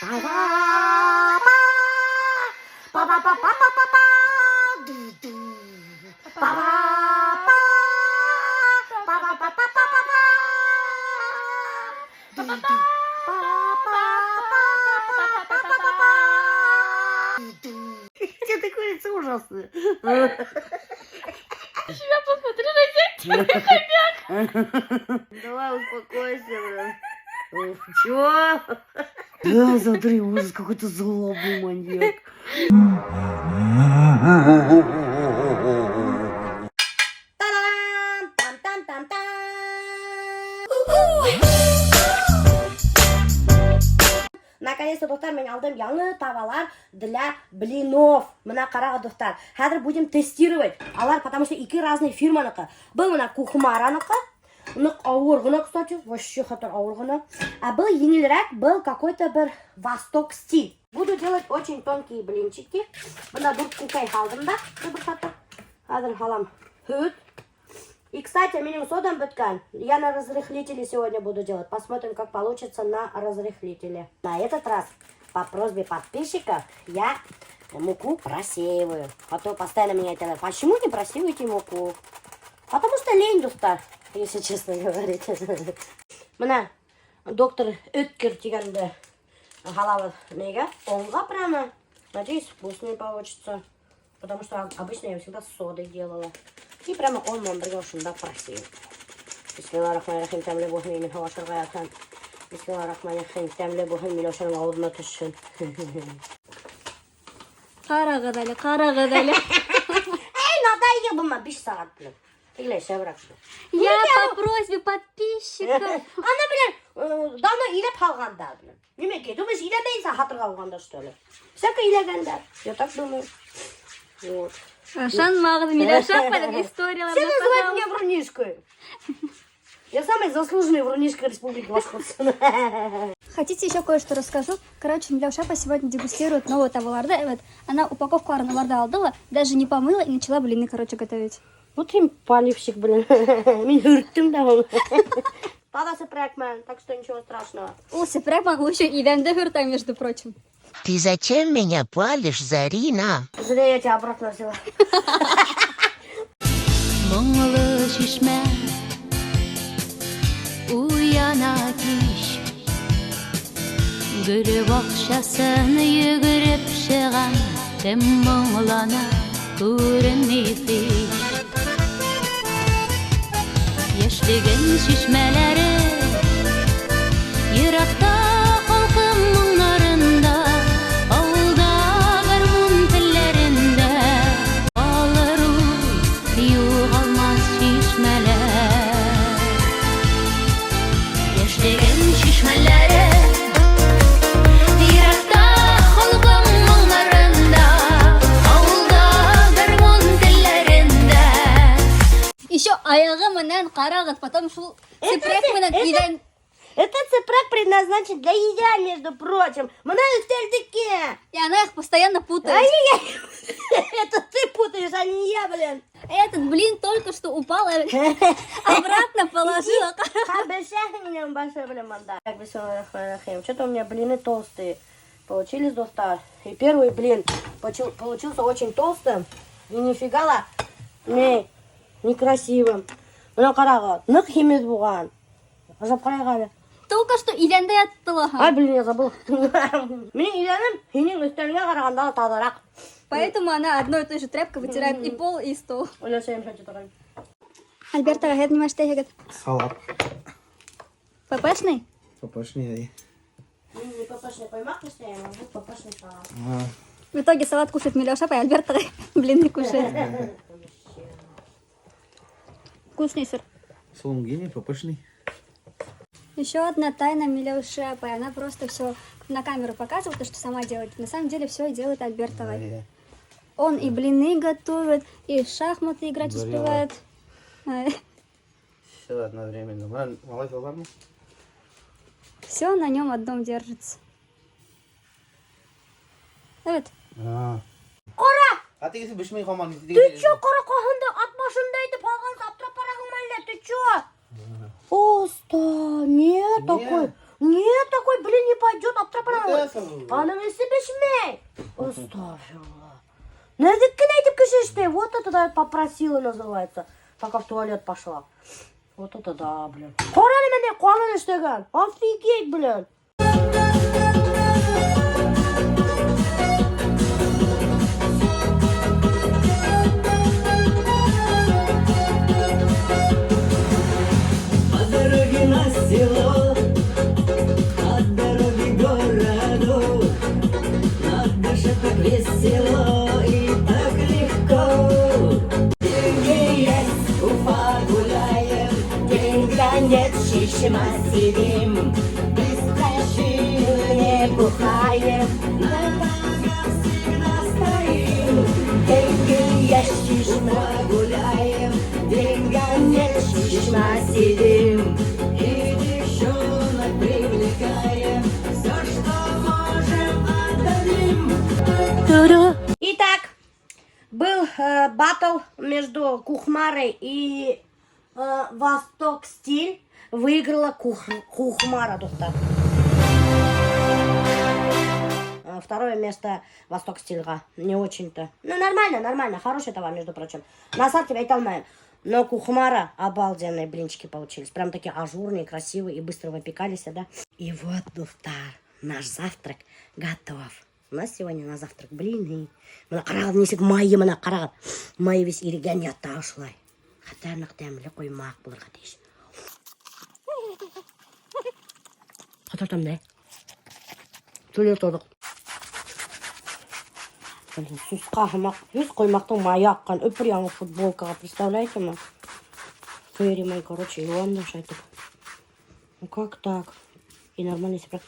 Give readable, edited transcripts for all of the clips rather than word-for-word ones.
Че ты курица ужасная. Себя посмотри на Давай успокойся, блин. Чего? Да, смотри, ужас, какой-то злобный маньяк. Та-дам! Там-там-там-там! Наконец-то, дуҫтар, мин алдым яңы табалар для блинов. Мына ҡарағыҙ, дуҫтар. Хәҙер будем тестировать. Алар, потому что ике разный фирманыҡы. Был мына Кухмараныҡы. Ныҡ ауыр ғына, кстати. Вообще хәтәр ауыр ғына. А был еңелерәк, был какой-то бер Восток стиль. Буду делать очень тонкие блинчики. Бына дүрт күкәй һалдым да. Бер хәтәр. Хәҙер һалам һөт. И, кстати, минең содам бөткән. Я на разрыхлителе сегодня буду делать. Посмотрим, как получится на разрыхлителе. На этот раз, по просьбе подписчиков, я муку просеиваю. А то постоянно меня это: «Почему не просеиваете муку?» Потому что лень, дуҫтар, если честно говорить. Мына Доктор Өткер тигәнде һалабыҙ нигә? Онға прямо. Надеюсь, вкусный получится. Потому что обычно я всегда с содой делала. И прямо он менән бергә ошонда просею. Бисмиллахиррахманиррахим, тәмле булһын, мин ашарға ятам. Бисмиллахиррахманиррахим, тәмле булһын, Миләүшәнең ауыҙына төшһөн. Ҡарағыҙ әле, ҡарағыҙ әле. Эй, надоел быма 5 сәғәт, блин. Тегеләй шәберәк. Я по просьбе подписчиков. Ана, блин, давно иләп һалғандар, блин. Нимәкәй, думаешь, иләмәйенсә һатырға булғандар, что ли? Всяко иләгәндәр. Я так думаю. Вот. Ышанмағыҙ, Миләүшә апайҙың историяларына, Все называют пожалуйста. Меня врунишкой. Я самый заслуженный врунишка Республики Башкортостан. Хотите, еще кое-что расскажу? Короче, Миләүшә апа сегодня дегустирует новую табаларҙы. Вот, она упаковкаларын уларҙы алды ла, даже не помыла и начала блины, короче, готовить. Вот им поливщик, блин. Мин һөрттөм дә ул. Таҙа сепрәк менән, так что ничего страшного. Ул сепрәк менән ул еще иҙәнде һөртә, между прочим. Ты зачем меня палишь, Зарина? Зря я тебя обратно взяла. Моңлы чишмә уяна кич. Гөл бакчасын йөгереп чыга, кем моңлана, күренми һич. Яшьлеген чишмәләре еракта, халкым моңнарында, авылда гармун телләрендә калыр ул, югалмас чишмәләр. Яшьлеген чишмәләре еракта, халкым моңнарында, авылда гармун телләрендә. Еще аяғы менән ҡарағыҙ, потом шул сепрәк менән иҙән. Этот сепрәк предназначен для еда, между прочим. Мына өҫтәлдеке. И она их постоянно путает. Ай-яй-яй. Это ты путаешь, а не я, блин. Этот блин только что упал, и обратно положила. Минең башы, блин, манда. Так, бисмиллахиррахманиррахим. Что-то у меня блины толстые получились, дуҫтар. И первый блин получился очень толстым. И нифига ла не некрасивым. Мына ҡарағыҙ, ныҡ һимеҙ булған. Ашап ҡарайыҡ әле. Только что иҙәндә ятты ла. Ай, блин, я забыл. Минең иҙәнем һинең өҫтәлеңә ҡарағанда ла таҙараҡ. Поэтому она одной и той же тряпкой вытирает и пол, и стол. Өләсәйем шәнче торайым. Альберт ағай, һеҙ нимә эшләйһегеҙ? Салат. ППшный? ППшный, әй. Мин не ППшный ҡоймаҡ эшләйем, а был ППшный салат. В итоге салат кушает Миләүшә апай, Альберт ағай блины кушает. Вкусный сыр. Сулунгини, ППшный. Еще одна тайна Миләүшә апай. Она просто все на камеру показывает, то, что сама делает. На самом деле все делает Альберт ағай. Әй. Он и блины готовит, и в шахматы играть Здорово. Успевает. Ай. Все одновременно. Мына малай бармы? Все на нем одном держится. Вот. А. Ҡара! А тегеһе бешмәй ҡалған. Ты чё, ҡара ҡаһынды ат башындай итеп һалған, аптырап бараһың әллә, ты чё? Оста, нет такой. Нет, такой блин не пойдет, аптырап. Бөтәһең. Аның эсе бешмәй. Астағфирулла. Нәҙек кенә итеп кеше эшләй. Вот это да, попросила называется. Пока в туалет пошла. Вот это да, блин. Ҡара әле, міне ҡалын эшләгән. Офигеть, блин. По дороге на село, от дороги к городу, на душе так весело и так легко. Деньги есть, Уфа гуляем, деньга нет, Чишма сидим, без причин не бухаем, на ногах всегда стоим. Деньги есть, Чишма гуляем, деньга нет, Чишма сидим. И девчонок привлекаем, все, что можем, отдадим. Итак, был батл между Кухмарой и Восток Стиль. Выиграла Кухмара, дуҫтар. Второе место Восток Стильға. Не очень-то. Ну, нормально, нормально. Хороший товар, между прочим. Насар тип әйтә алмайым. Но Кухмара обалденные блинчики получились. Прям такие ажурные, красивые и быстро выпекались, да? И вот, дуҫтар, наш завтрак готов. У нас сегодня на завтрак блины. Бына ҡарағыҙ, нисек майы, бына ҡарағыҙ. Майы весь ирегән ята ошолай. Хәтәр ныҡ тәмле ҡоймаҡ булырға тейеш. Хәтәр тәмле. Түле торҙоҡ. Блин, сусҡа һымаҡ. Весь ҡоймаҡтың майы аҡҡан. Өпөр яңы футболкаға, представляете ме? Фейри май, короче, йыуам да шайтып. Ну как так? И нормально сепрак.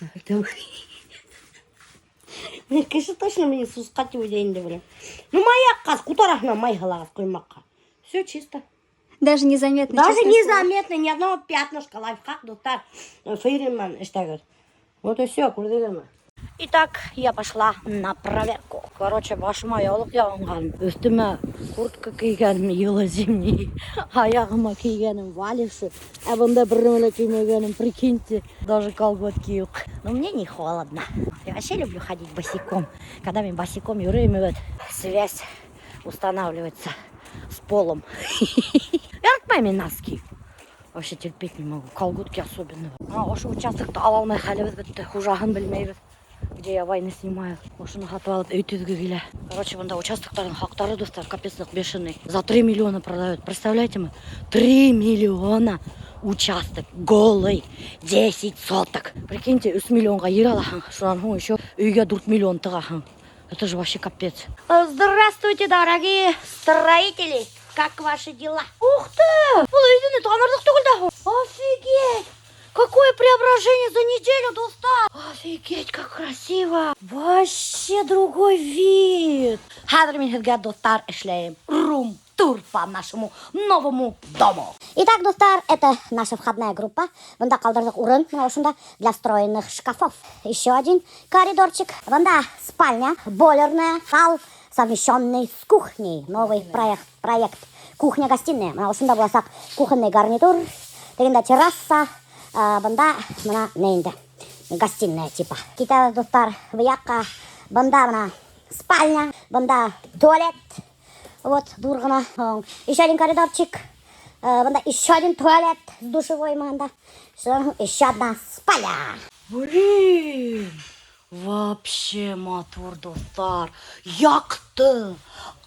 Блин, кеше точно мине сусҡа тип уйлай инде, блин. Ну, май аҡҡас, ҡутараһына май һалағыҙ ҡоймаҡҡа. Все чисто. Даже незаметно. Даже честное слово. незаметно, ни одного пятнышка. Лайфхак, дуҫтар. Фейри менән эшләгеҙ. Вот и все, күрҙегеҙме? Итак, я пошла на проверку. Короче, башыма яулыҡ ябынған. Өҫтөмә куртка кейгәнем, йылы зимний. Аяғыма кейгәнем валенки. Ә бында бер нәмә лә кеймәгәнем, прикиньте. Даже колготки юҡ. Но мне не холодно. Я вообще люблю ходить босиком. Когда мин босиком йөрөйөм, вот, связь устанавливается с полом. Яратмайым мин носки. Вообще терпеть не могу. Колготки особенно. А, ошо участокты ала алмай хәлебеҙ бөттө. Хужаһын белмәйбеҙ. Где я вайны снимаю. Ошоно һатып алып өй төҙөгө килә. Короче, бында участоктарҙың хаҡтары, дуҫтар, капец бешеный. За 3 миллиона продают. Представляете мы? 3 миллиона участок. Голый. 10 соток. Прикиньте, 3 миллионға ер алаһың. Шунан һуң еще өйгә 4 миллион тығаһың. Это же вообще капец. Здравствуйте, дорогие строители. Как ваши дела? Ух ты! Был өйҙө ни танырлыҡ түгел дә. Офигеть! Какое преображение за неделю, дуҫтар! Офигеть, как красиво! Вообще другой вид! Хәҙер мин һеҙгә, дуҫтар, эшләйем рум-тур по нашему новому дому. Итак, дуҫтар, это наша входная группа. Бында ҡалдырҙыҡ урын, бына ошонда для встроенных шкафов. Еще один коридорчик. Бында спальня, бойлерная, зал, совмещенный с кухней. Новый проект. Кухня-гостиная. Бына ошонда буласаҡ кухонный гарнитур. Тегендә терраса. Бында бына ни инде гостиная типа. Китәбеҙ, дуҫтар, был яҡҡа. Бында бына спальня, бында туалет. Вот, ҙур ғына. Еще один коридорчик. Бында еще один туалет с душевой бында. Еще одна спальня. Блин, вообще матур, дуҫтар. Яҡты,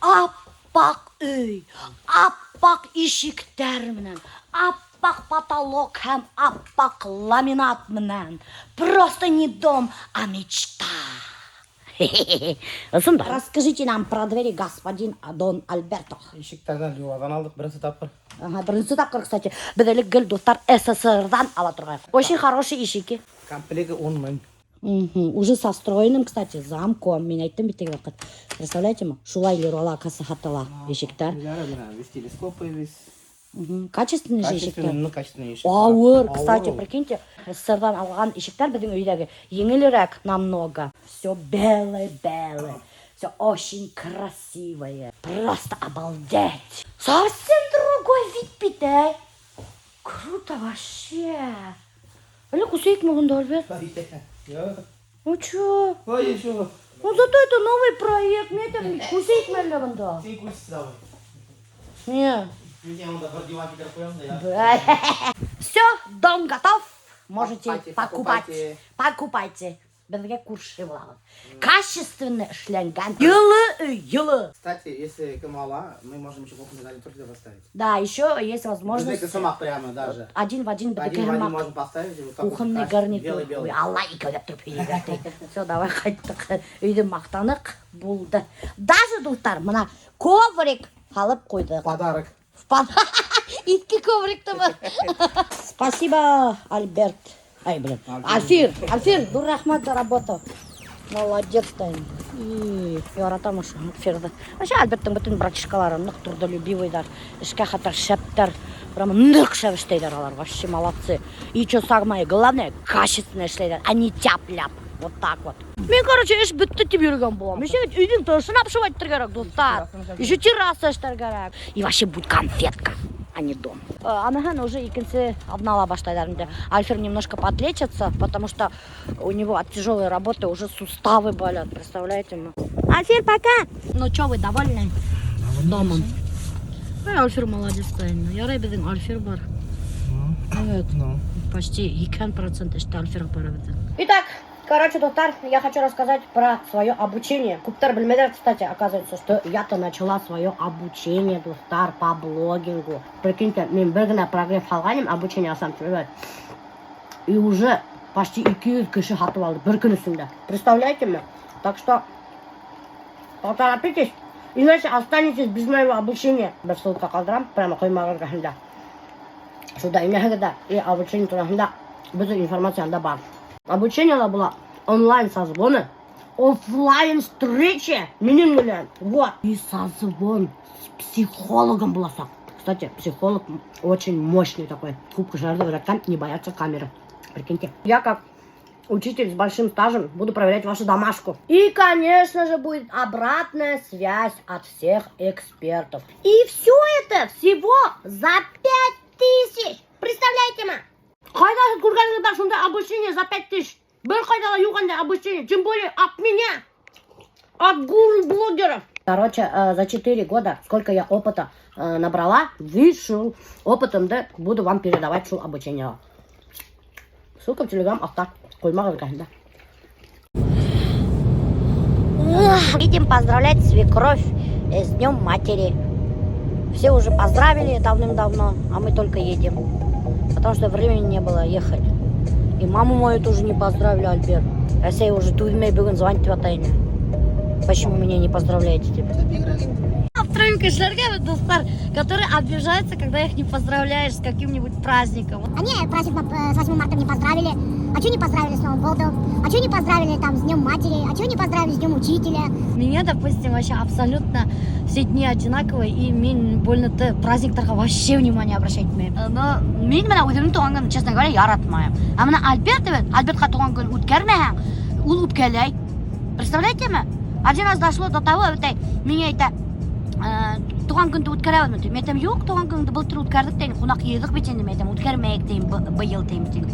аппаҡ өй, аппаҡ ишектәр менән, аппаҡ потолок һәм аппаҡ ламинат менән. Просто не дом, а мечта. Ысында. Расскажите нам про двери, господин Дон Альберто. Ишектәрҙән Леруаҙан алдыҡ беренсе тапҡыр. Ага, беренсе тапҡыр, кстати. Беҙ элек гел, дуҫтар, СССРҙан ала торғайныҡ. Очень хорошие ишеки. Комплекты 10 мең. Мгм. Уже со встроенным, кстати, замком. Мин әйттем бит теге ваҡыт. Представляете ме? Шулай Леруала һатыла ишектәр. Бына весь телескопы весь. Мгм. Качественный же ишектәр. Качественный, ну качественный ишек. Ауыр, кстати, ул. прикиньте, СССРҙан алған ишектәр беҙҙең өйҙәге еңелерәк намного. Все белое-белое. Все очень красивое. Просто обалдеть. Совсем другой вид бит, ә? Круто вообще. Әллә күсәйекме бында, Альберт? Юҡ. Ну чё? Ой, еще. Ну зато это новый проект. Мин әйтәм, күсәйекме әллә бында? Һин күс давай. Не. Мин унда бер диван килтереп ҡуям да я. Все, дом готов. Можете Покупайте, покупать. покупайте. Покупайте. Беҙгә күрше булабыҙ. Качественно эшләнгән. Йылы өй, йылы. Кстати, если кем ала, мы можем еще кухонный гарнитур туда поставить. Да, еще есть возможность Беҙҙеке һымаҡ прямо даже. Один в один Один в один можем поставить. И вот так вот кухонный качественный, гарнитур. белый-белый. Ой, Алла икәүләп тороп һөйләй. Все, давай ҡайттыҡ. Өйҙө маҡтаныҡ булды. Даже, дуҫтар, бына коврик һалып ҡуйҙыҡ. Подарок. Иҫке ковриктымы? Спасибо, Альберт. Ай, блин. Альфир, Альфир, ҙур рәхмәт за работу. Молодец та. И яратам ошо Альфирҙы. Вообще Альберттың бөтөн братишкалары ныҡ трудолюбивыйҙар. Эшкә хатта шәптәр. Прямо ныҡ шәп эшләйҙәр алар. Вообще молодцы. И что самое главное, качественно эшләйҙәр, а не тяп-ляп. Вот так вот. Мин, короче, эш бөттө тип йөрөгән булам. Еще ведь өйҙөң тышын обшивать кәрәк, дуҫтар. Еще терраса эшләр кәрәк. И вообще будет конфетка, а не дом. Уныһын уже икенсе аҙнала башлайҙар инде. Альфир немножко подлечится, потому что у него от тяжелой работы уже суставы болят, представляете? Альфир, пока! Ну что, вы довольны домом? Ай, Альфир молодец та. Ярай беҙҙең Альфир бар. Evet. Ну. Почти 2% эште Альфирға бара беҙҙең. Итак, короче, дуҫтар, я хочу рассказать про свое обучение. Күптәр белмәйҙәр, кстати, оказывается, что я-то начала свое обучение, дуҫтар, по блогингу. Прикиньте, мин бер генә прогрев һалғайным, обучение алсам, ребят. И уже почти 200 кеше һатып алды бер көн эсендә. Представляете ме? Так что поторопитесь, иначе останетесь без моего обучения. Бер ссылка ҡалдырам, прямо ҡойма эргәһендә. Шунда инәһегеҙ ҙә и обучение тураһында бөтөн информация унда бар. Обучение была онлайн созвоны, офлайн встречи минең менән. Вот. И созвон с психологом буласаҡ. Кстати, психолог очень мощный такой. Күп кешеләрҙе өйрәткән, не боятся камеры. Прикиньте. Я как учитель с большим стажем буду проверять вашу домашку. И, конечно же, будет обратная связь от всех экспертов. И все это всего за 5000. Представляете ме? Ҡайҙа күргәнегеҙ бар шундай обучение за 5000? Бер ҡайҙа ла юҡ ундай обучение, тем более от меня, от гуру блогеров. Короче, за 4 года, сколько я опыта набрала, вышел опытом, да, буду вам передавать шул обучение. Ссылка в телеграм аҫта. Ҡойма эргәһендә. Едем поздравлять свекровь с Днем Матери. Все уже поздравили давным-давно, а мы только едем. Потому что времени не было ехать. И маму мою тоже не поздравили, Альберт. Әсәй уже түҙмәй бөгөн звонить итә ине. Почему меня не поздравляете тип? Аптырайым кешеләргә, дуҫтар, которые обижаются, когда их не поздравляешь с каким-нибудь праздником. Они праздник с 8 марта не поздравили. А что не поздравили с Новым годом? А что не поздравили там с Днем матери? А что не поздравили с Днем учителя? Меня, допустим, вообще абсолютно все дни одинаковые, и мин больно-то праздниктарға вообще внимание обращать итмәйем. Но мин бына үҙемдең тыуған көнөн, честно говоря, яратмайым. А бына Альберт бит, Альбертҡа тыуған көн үткәрмәһәң, ул үпкәләй. Представляете ме? Один раз дошло до того, әйтә, миңә әйтә, тыуған көндө үткәрәбеҙме тип. Мин әйтәм, юҡ, тыуған көнөңдө былтыр үткәрҙек тием, ҡунаҡ йыйҙыҡ бит инде, мин әйтәм, үткәрмәйек тием, быйыл тием тием.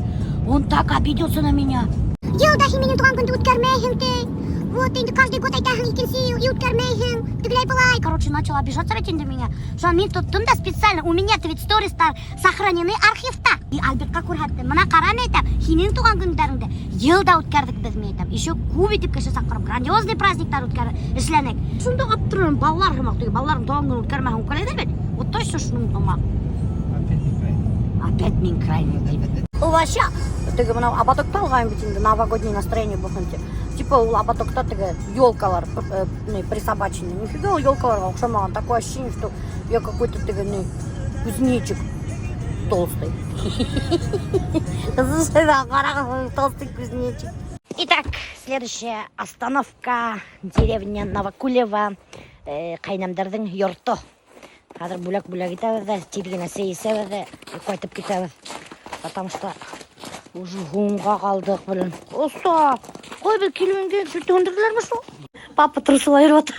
Он так обиделся на меня. Йыл да һин минең тыуған көндө үткәрмәйһең ти. Вот инде каждый год әйтәһең икенсе йыл и үткәрмәйһең. Тегеләй былай. Короче, начал обижаться ведь инде миңә. Шунан мин тоттом да специально. У меня-то ведь стористар сохранены архивта. И Альбертҡа күрһәттем. Бына ҡара, мин әйтәм, һинең тыуған көндәреңде йыл да үткәрҙек беҙ, мин әйтәм. Еще күп итеп кеше саҡырып, грандиозный праздниктар үткәр эшләнек. Шунда аптырайым, балалар һымаҡ теге, балаларың тыуған көнөн үткәрмәһәң үпкәләйҙәр бит. Вот точно шуның һымаҡ. Опять не правильно. Опять мин крайний тип. Ул вообще теге бынау ободокты алғайным бит инде новогодний настроение булһын тип. Типа ул ободокта теге елкалар не, присобачены. Нифига ул елкаларға оҡшамаған. Такое ощущение, что я какой-то теге не, кузнечик толстый. Слушай, да, ҡарағыҙ, толстый кузнечик. Итак, следующая остановка — деревня Новокулево, ҡәйнәмдәрҙең йорто. Хәҙер бүләк бүләк итәбеҙ ҙә, тиҙ генә сәй эсәбеҙ ҙә, ҡайтып китәбеҙ. Потому что уже һуңға ҡалдыҡ, блин. Оста, ҡуй беҙ килгәнгә свет һүндерҙеләрме шул? Папа трусыла йөрөп ята.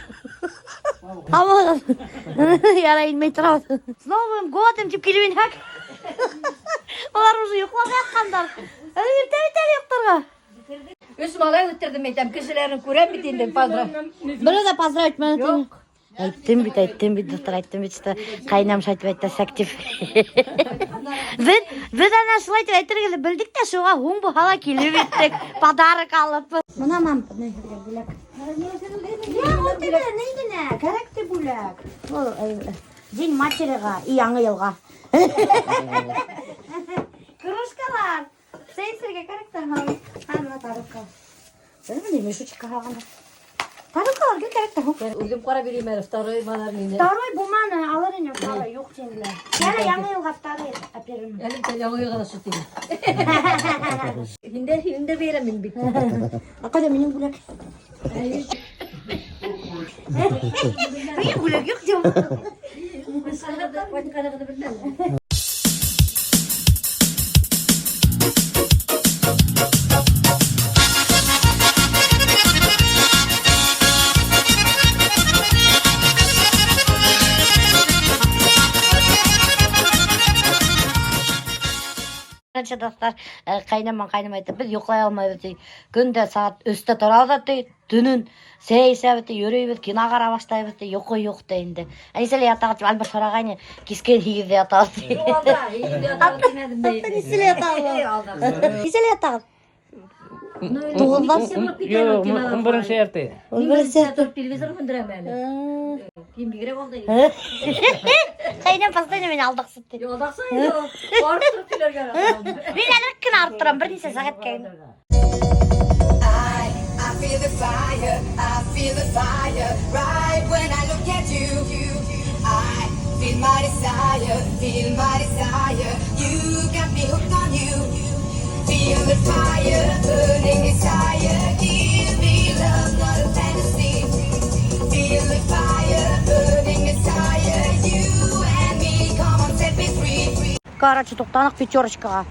Абығыҙ. Ярай инмәй торабыҙ. С Новым годом тип килеп инһәк. Улар уже йоҡлап ятҡандар. Әле иртә бит әле йоҡларға. Өс малай үҫтерҙем әйтәм, кешеләрен күрәм бит инде поздравь. Береһе лә поздравить итмәне. Әйттем бит, әйттем бит, дуҫтар, әйттем бит, что ҡәйнәм шулай әйтәсәк тип. Беҙ ана шулай тип әйтерегеҙ белдек тә шуға һуң булһа ла килеп еттек, подарок алып. Бына мам, бүләк. Я, вот это, ни генә, кәрәк тә бүләк. Ул День материға и яңы йылға. Кружкалар. Сәй кәрәк тә. Һа, бына тарелка. Бына мешочек һалғандар. Тарелкалар гел кәрәк тә. Үҙем ҡарап йөрөйөм әле, второй малар мине. Второй булманы, алыр инем, второй юҡ тинеләр. Йәнә яңы йылға второй әперермен. Әле бит яңы йылға ла шул тине. Һин дә, һин дә бирәм мин бит. А ҡайҙа минең бүләк? Минең бүләк юҡ тием. Ҡайтҡанығыҙҙы белмәнем. Короче, дуҫтар, ҡәйнәм менән ҡайным әйтте, беҙ йоҡлай алмайбыҙ ти. Көн дә сәғәт 3-тә торабыҙ ҙа ти, төнөн сәй эсәбеҙ ти, йөрөйбөҙ, кино ҡарап башлайбыҙ ти, йоҡо юҡ ти инде. Ә нисәлә ятағыҙ тип Альберт һорағайны, киске 8-ҙә ятабыҙ ти. Юҡ, алда, һигеҙҙә ятабыҙ тимәнем дә. Нисәлә ятағыҙ? Нисәлә ятағыҙ? Туғыҙҙа? Юҡ, 11-нсе ярты. 11-нсе. Тороп телевизор һүндерәм әле. Кем бигерәк алда. Ҡәйнәм постоянно мине алдаҡсы ти. Алдаҡсы инде ул. Барып тороп килергә. Мин әле кенә арттырам, бер нисә сәғәткә генә. I feel the fire, I feel the fire right when I look at you. I feel my desire, feel my desire. You got me hooked on you. Feel the fire, burning desire. Give me love, not a fantasy. Feel the fire, burning desire. You and me, come on, set me free. Короче, туҡтаныҡ Пятерочкаға.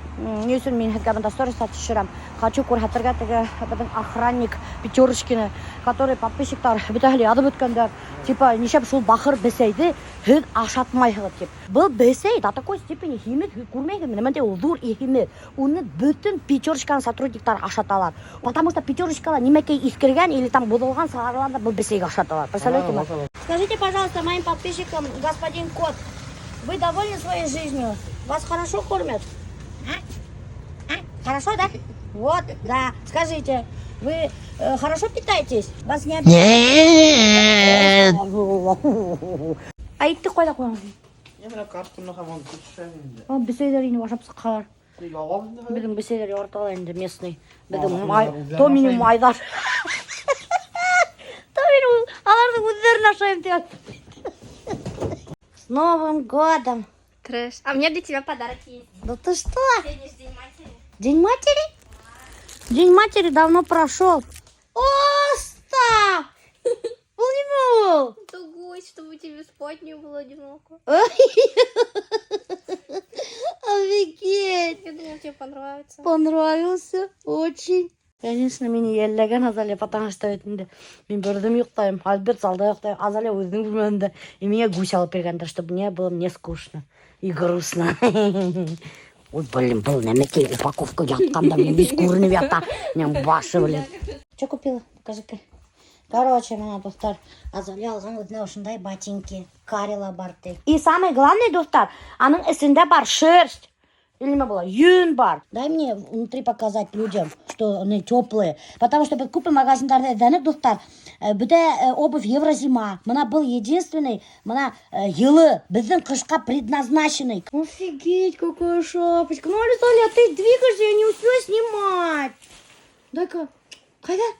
Ни өсөн мин һеҙгә бында сторис төшөрәм? Хочу күрһәтергә теге беҙҙең охранник Пятерочкины, который подписчиктар бөтәһе лә яҙып бөткәндәр. Типа, нишләп шул бахыр бесәйҙе һеҙ ашатмайһығыҙ тип. Был бесәй до такой степени һимеҙ, һеҙ күрмәйһегеҙме? Нимә ул ҙур и һимеҙ. Уны бөтөн Пятерочканың сотрудниктары ашаталар. Потому что Пятерочкала нимәкәй иҫкергән или там боҙолған сығаралар ҙа был бесәйгә ашаталар. Представляете ме? Скажите, пожалуйста, моим подписчикам, господин Кот, вы довольны своей жизнью? Вас хорошо кормят? А? А? Хорошо, да? Вот, да. Скажите, вы хорошо питаетесь? Вас не Нет. А итте ҡайҙа ҡуйған? Я бына картамны һәм уны төшөрәм инде. А, бесәйҙәр инеп ашап сыҡҡандар. Ялған инде. Беҙҙең бесәйҙәр яраталар инде местный. Беҙҙең А, май, үҙҙәрен то минең ашай. майҙар. То минең аларҙың үҙҙәрен ашайым тип. С Новым годом! Трэш. А у меня для тебя подарок есть. Да ты что? Сегодня же День матери. День матери? День матери давно прошел. Оста! Был нимә ул? Это гость, чтобы тебе спать не было одиноко. Офигеть! Я думала, тебе понравится. Понравился очень. Конечно, мине йәлләгән Азалия, потому что бит инде мин бер үҙем йоҡлайым, Альберт залда йоҡлай, Азалия үҙенең бүлмәһендә. И миңә гусь алып биргәндәр, чтобы мне было не скучно и грустно. Ой, блин, был нәмәкәй упаковка ятҡанда мин весь күренеп ята. Минең башы, блин. Что купила? Покажи-ка. Короче, бына дуҫтар, Азалия алған үҙенә ошондай ботинки, карила бар ти. И самое главное, дуҫтар, аның эсендә бар шерсть. Или нимә була? Йөн бар. Дай мне внутри показать людям, что они теплые. Потому что беҙ күп магазиндарҙа эҙләнек, дуҫтар. Бөтә обувь Еврозима. Бына был единственный, бына йылы, беҙҙең ҡышҡа предназначенный. Офигеть, какая шапочка. Ну, Алисаля, ты двигаешься, я не успею снимать. Дай-ка. Ҡайҙа?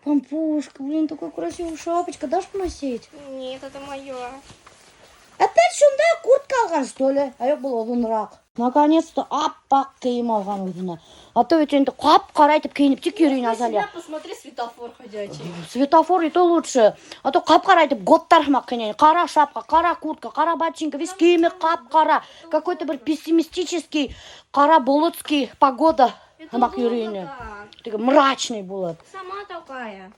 Пампушка, блин, такая красивая шапочка. Дашь поносить? Нет, это мое. Опять шунда куртка алған, что ли? Ә юҡ, был оҙонораҡ. Наконец-то аппаҡ кейем алған үҙенә. А то ведь инде ҡап-ҡара итеп кейенеп тик йөрөй Азалия. Посмотри, светофор ходячий. Светофор и то лучше. А то ҡап-ҡара итеп готтар һымаҡ кейенә. Ҡара шапка, ҡара куртка, ҡара ботинка, весь кейеме ҡап-ҡара. Какой-то бер пессимистический, ҡара болотский погода һымаҡ йөрөй. Теге мрачный булып. Сама такая.